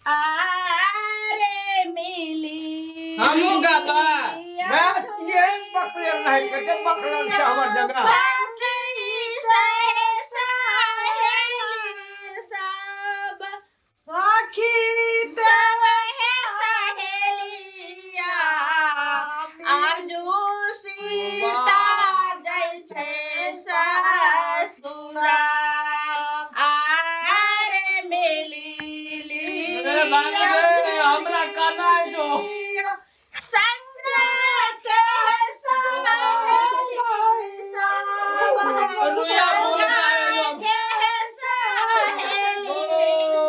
आरे मिली हमहूँ गाबा। बस ये पकड़ल नहीं करते पकड़ल छै हमर जगह सखी सहेली सब सखी सब हे सहेलिया आजू सीता जाइ छै ससुरा आरे मिली ए बाबू रे, हमरा काना जो संग के सहेली सब रुइया बोल रहा है। के सहेली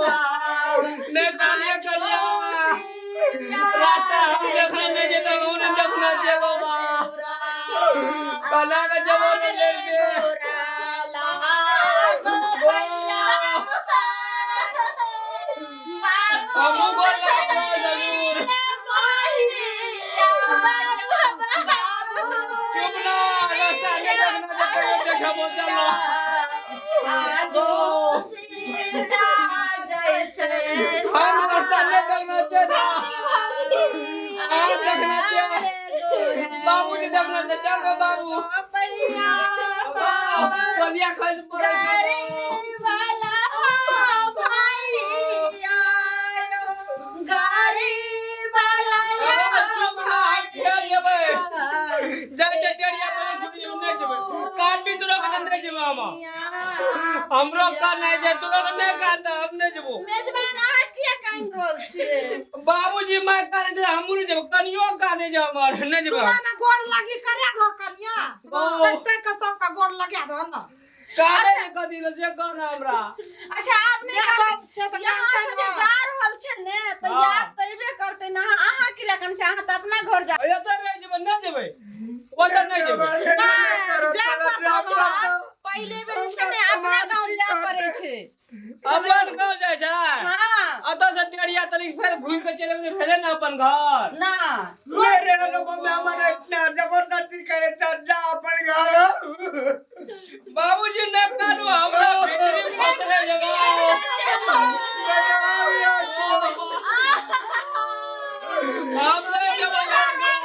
सब ने काने कलिया रास्ता हम देखना नहीं जे तो नहीं देखना जे बाबा कला के जबो ने ले हमहूँ गोर लगबै जरूर। चुप ना रास्ता नहीं देखना जे कहियो देखबो चलो हम रास्ता नहीं देखना जे ना हम देखना जे बाबूजी देखना जे चल गो बाबू कलिया खस पड़ै चुप ना फेर जेबै जाइ छै टेढ़िया पर घुरि जेबै नहि जेबै काटबी तोरा के तऽ नहि जेबै हम हमरो कान नहि छै तोरा के नहि कान तऽ हम नहि जेबो मेजबान अहाँ किया कानि रहल छियै बाबूजी माय काने छै हमहूँ नहि जेबै कनियो काने छै हमर नहि जेबै सुना ना गोर लगी करे दो कनिया ओ। तक तक के सबके गोर लगा दो ना काने छै कथी ले से कह ना हमरा अच्छा आब नहि माय करबै। बाप छै तऽ यहाँ कान से जे कान जा रहल छै ने तऽ हाँ। याद तऽ एबे करतै ने अहाँ अहाँ की लए कन छै अहाँ तऽ अपना घर जा एतऽ रहि जेबै नहि जेबै ओतऽ नहि जेबै जाय पड़तौ घर। पहिले बेर जे छै ने अपना गाँव जाय पड़ै छै अपन गाँव जाइ छै हाँ एतऽ से टेढ़िया तनिक फेर घुरि के चलि एबै तऽ भेलै ने अपन घर ना मेरे लोगों में हमारा इतना जबरदस्ती करे चल जा अपन घर बाबूजी नहि कानू हमरा भीतरी फसले जगह हम नहि जेबै यार गाँव।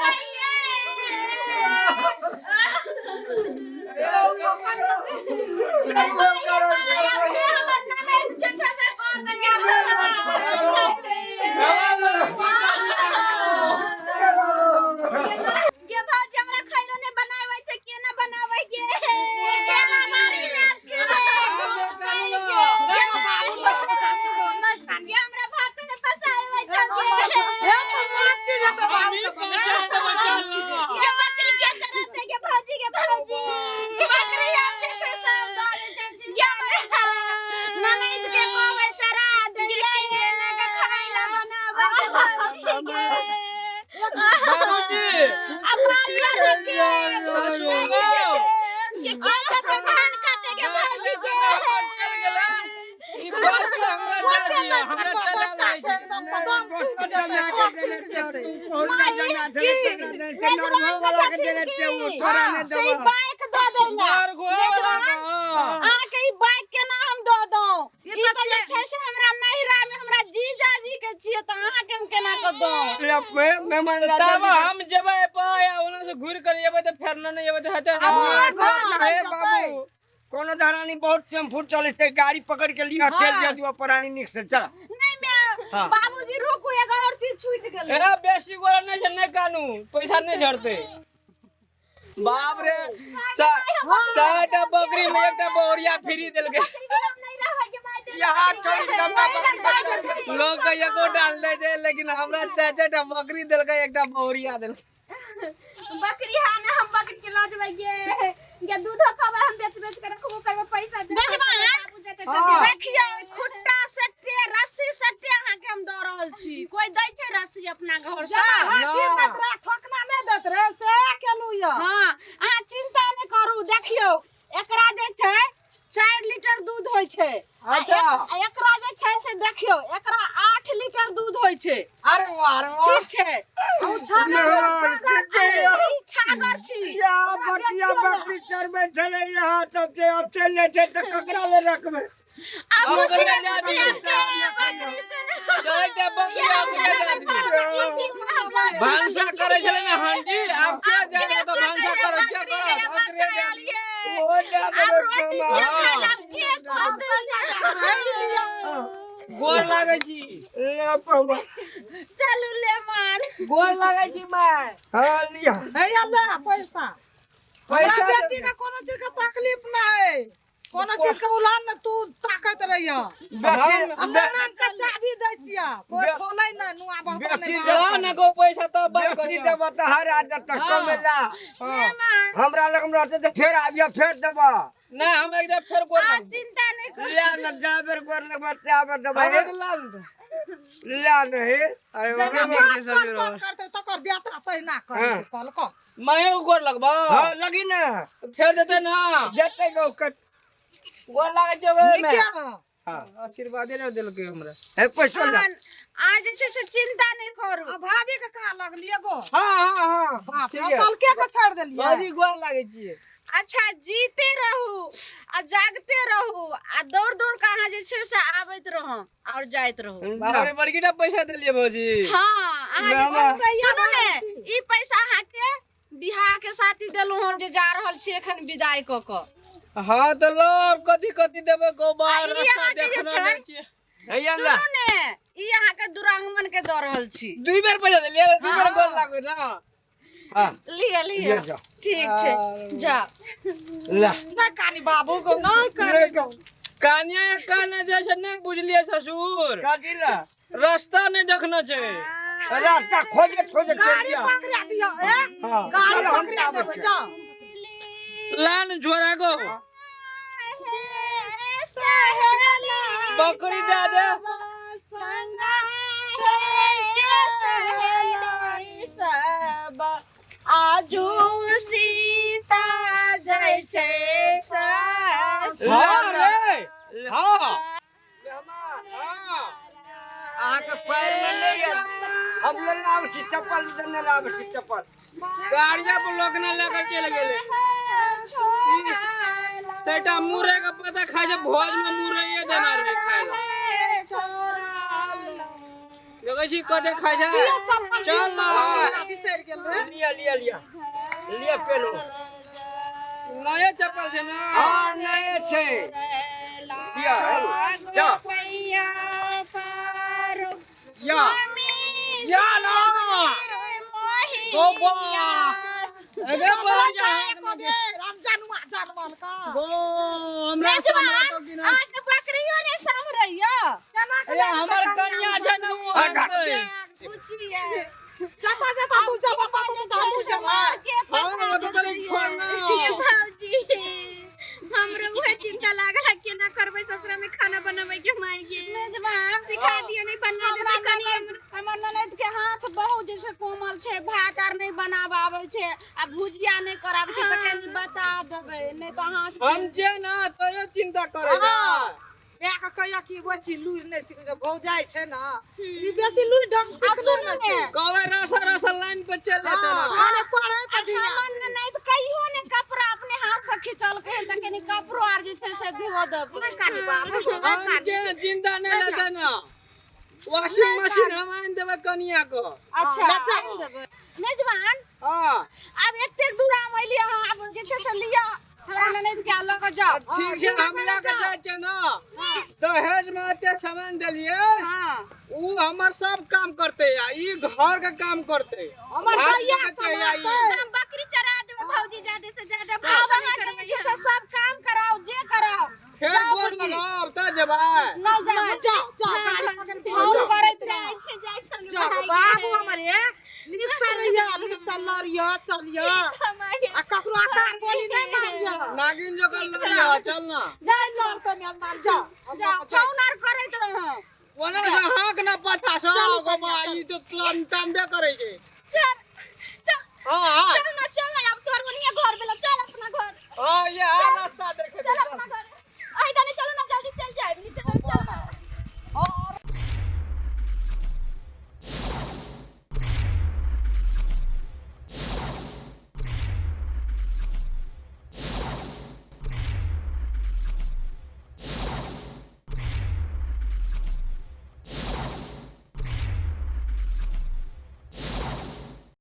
गे भाजी हमरा खाइलो नहि बनाबै छै केना बनाबै गे केना मारी ने के गे हमरा भात ने फसाबै छै गे हे तो सब चीज है तो बाबू हम के पैसा तो बचा लो। गे बकरी के चराते गे भाजी गे भाजी बकरी आब जे छै सब दऽ दै छै गे हमरा ननैद के कहबै चरा दै ले एना के खाइ ला बनाबै गे भाजी गे बाबूजी आ बारिया रे के ससुर गो। के के जते धान काटे के भाजी के चल गेलै ई बात के हमरा दे दिअ हमरा चला बच्चा लै छै छै एकदम से दम सूख जेतै खूब सूख जेतै से ई बाइक दऽ दै ला मार घोड़ा मेजबान अहाँके ई बाइक केना हम दऽ दौं ई तऽ जे छै से हमरा नैहरा मे हमरा जीजाजी के छियै तऽ अहाँके हम केना कऽ दौं तब हम जेबै पाय आ ओना से घुरि कर एबै तऽ फेर नहि एबै तऽ हेतै आब ना। वहाँ घर नहि जेतै। बाबू कोनो धरानी बहुत टेम्पू चलै छै गाड़ी पकड़ के लिअ चलि जाय दियौ परानी नीक से चल नहि मे बाबूजी रुकू एगो और चीज छूटि गेलै ए बेसी गोरा नहि छै नहि कानू पैसा नहि झड़तै बाप रे चारिटा बकरी में एकटा बहुरिया फ्री देलकै हम नहि रहबै के माय दे यहाँ चोरी सबटा बकरी लोग के एको डाल दै छै लेकिन हमरा चारि चारिटा बकरी देलकै एकटा बहुरिया देलकै बकरी है ना हम बकरी के लऽ जेबै गे गे दूधो खबै हम बेच बेच के रखबो करबै पैसा देबै बाबू जेतै तऽ हाँ। देखियौ ई खुट्टा सट्टे रस्सी सट्टे अहाँके हम दऽ रहल छी कोइ दै छै रस्सी अपना घर से जेना हाथी दैत रहे ठोकना नहि दैत रहे से केलू यऽ हाँ अहाँ चिंता नहि करू देखियौ एकरा जे छै 4 लीटर दूध होइ छै आ अच्छा। आ एकरा जे छै से देखियौ एकरा 8 लीटर दूध होइ होइ छै। अरे वाह, अरे वाह। ठीक छै। ओ छागर, ई छागर छी। या बटिया बकरी चरबै छलै यहाँ सब जे अब चलि जाइ छै तऽ ककरा ले रखबै? आब अब बुझिए ककरा दए बुझिए दियौ? के बकरी चरा- चलैते बकरी ओकरे दए दियौ। भानसा करै छलै ने हांडी, आब के जाए तऽ भानसा करै के करत? ओकरे दए दियौ। ओ दए आब देबै रोटी कमा। दियौ खाय लए, आब के कहतै? गोर लागै छी। ले पमा। चलू ले मान। गोर लागै छी माय। हाँ लिअ। हैया ले पैसा। हमरा पैसा बेटी के कोनो चीज के तकलीफ नहि है, कोनो चीज के उलान ने तू ताकत रहिया। बेटी हम नाम के चाबी दै छिया, कोई खोलै नै, नुआ बहतो बेटी नै। ला ने गो पैसा तऽ बात बेटी करियौ। देबऽ तऽ हर आदत तऽ कमेला। ले मान। हमरा लग मे रहतै तऽ फेर आबियऽ फेर देबऽ। नहि, हम एक बेर फेर गोर आ लागबै। चिंता नहि करू। ले न, जा बेर गोर लगबै ता बेर देबै। अरे तऽ ला ने तऽ। ले नहीं। अरे जेना बाप रे, बाप सब कल कल करतै तकर बेटा तहिना करै छै कल कल। मायो के गोर लगबौ? हाँ लगी ना। फेर देतै ना? देतै गो कत। गोर लागै छै ओहिमे। नीके रह। हाँ। आशीर्वादे नहि देलकै हमरा। हे पैसो ले। मान, आ जे छै से चिंता नहि करू। आ भाभी के कहाँ लगलियै गो? हाँ हाँ हाँ। बाप रे, ठीक है। असल के छोड़ देलियै? बाजी गोर लागै छियै। अच्छा जीते रहू आ जागते रहू आ दौड़ दौड़ के अहाँ जे छै से आबैत रहू और जाइत रहू। बाप रे, बड़की टा पैसा देलियै भौजी। हाँ, अहाँ जे छै से सुनू ने, ई पैसा अहाँके बियाह के साथी देलहुँ हन जे जा रहल छी एखन विदाई कऽ कऽ। हाँ तऽ लो, आब कथी कथी देबै गोबर? आ ई रास्ता अहाँके जे देखना छै- नहि छियै। हैया ला। सुनू ने, ई अहाँके दुरांगमन के दऽ रहल छी। दुई बेर पैसा देलियै, दुई बेर गोर लागबै ना। हाँ लिअ लिअ। ले जाओ। ठीक छै, जाओ। ला। नहि कानी बाबू गो, नहि कानी। कानिया काने जैसे नहि बुझलियै ससुर। कथी ला? रास्ता नहि देखना छै। रास्ता खोजत खोजत चलि गाड़ी जा। पकड़ा दियौ ए। हाँ। गाड़ी चल, हम पकड़ा आबै देबै छियै। जाओ। लान झोरा गो बकरी दए दे। सब आजू सीता जय छै ससुर। हाँ रे हाँ हाँ। अहाँके पैर मे नहि यऽ। हम लेने आबै छी चप्पल, लेने आबै छी चप्पल। गाड़िया पर लोक ना लेकर चलि गेलै। सेटा मुरै के पता खाइ छै भोज में, मुरैये देना रहे खाय ला। देखै छी कते खाइ छै। दियौ चप्पल। चल दियौ ना। चप्पल, बिसरि गेल रे। लिअ लिअ लिअ लिअ, पेलो। नया चप्पल छै ना? हाँ नये छै, लिअ हे, जा। या या ना गोबा अगे बड़ा एको बेर हम जनुआ जनमल का। गो हमरा सामने तो गिना। अहाँके बकरियो नहि सम्हरैया। केना के ए हमर कन्या छै ने, ओ हटतै। बुझिए जता जता तू जब तू तऽ हमहूँ जेबै। हाँ वो तो कनी छोड़ ना। भौजी, हमरो उहे चिंता लागल है, केना करबै ससुरा में खाना बनबै के। माय गे, सिखा दियो, नहीं बना देते कनी। हमर ननद के हाथ बहुत जैसे कोमल छै, भात आर नहीं बनाबऽ आबै छै आ भुजिया नहीं कराबै छै, तऽ कनी बता देबै, नहीं तऽ हाथ हम जे ना तोरो चिंता करै छै। माय के कहिया कि बेसी लुरि नहि सीख जे भौजाइ छै ने, ई बेसी लुरि ढंग आ सिखले सुनू नहि छै। ने, कहबै रसा रसा लाइन पर चल जेतै हाँ, ना। खाली पढ़ै पर ध्यान। हमर ननद कहियो ने कपड़ा अपने हाथ से खिंचलकै हन, तऽ कनी कपड़ो आर जे छै से धो देबै। नहि कानी बाबू गो, नहि हम कानी। जे चिंता नहीं लेते ना, वॉशिंग मशीन हम आनि देबै कनिया को। अच्छा। ले जाओ। आनि देबै मेजबान। हाँ। आब एतेक दूर हम एलियै हँ, आब जे छै से लिअ हमरा ननद के लऽ कऽ जाउ। ठीक छै, हम लऽ के जाइ छियै ना। दहेज में एते सामान देलियै, उ हमर सब काम करते आ ई घर के काम करते। हमर भात भैया बनेतै आ ई- सम्हारतै। हम बकरी चरा देबै भौजी, ज्यादा से ज्यादा आब अहाँके जे छै से सब काम कराउ, जे कराउ। फेर जाउ गोर बुच्ची। लगाउ तऽ जेबै। नहि जाउ। नहि, जाउ जाउ, गाड़ी पकड़ि के हम जाउ। करैत जाइ छै, जाइ छै। जाउ बाबू हमर, हे नीक से रहिया, नीक से लड़िया चलिया आ ककरो आकार बोली नहि मारिया। नागिन जोकर लड़िया, चल ना। जाय लड़ते मेजबान, जाउ। जाउ, कौन आर करैत रहौ? ओना से हाँक ना पाछा से। चल, बाबा, चल। ई तो तांबे करै छै। चल चल। हाँ हाँ।